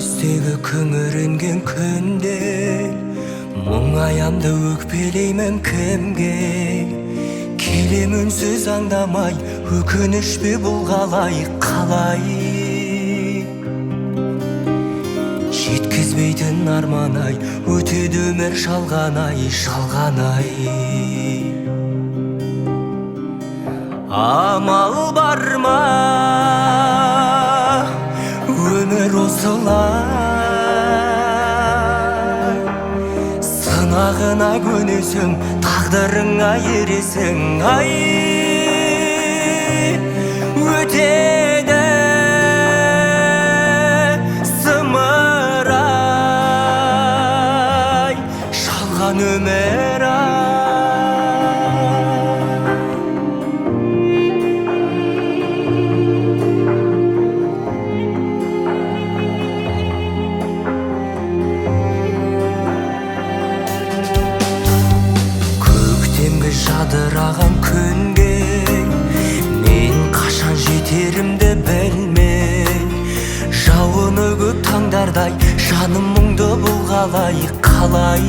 Күзтегі күңіренген күнде мұңаямды өкпелеймін кімге? Келем үнсіз аңдамай, өкініш пе бұл қалай, қалай? Жеткізбейтін арман ай, өтеді өмір жалған ай, жалған ай. Амал бар ма, өмір осылай, сынағына көнесің, тағдырыңа ересің, ай, өтеді зымырай, жалған өмір ай. Көктемгі жадыраған күнге мен қашан жетерімді білмей, жауыны көп таңдардай жаным мұңды бұл қалай, қалай?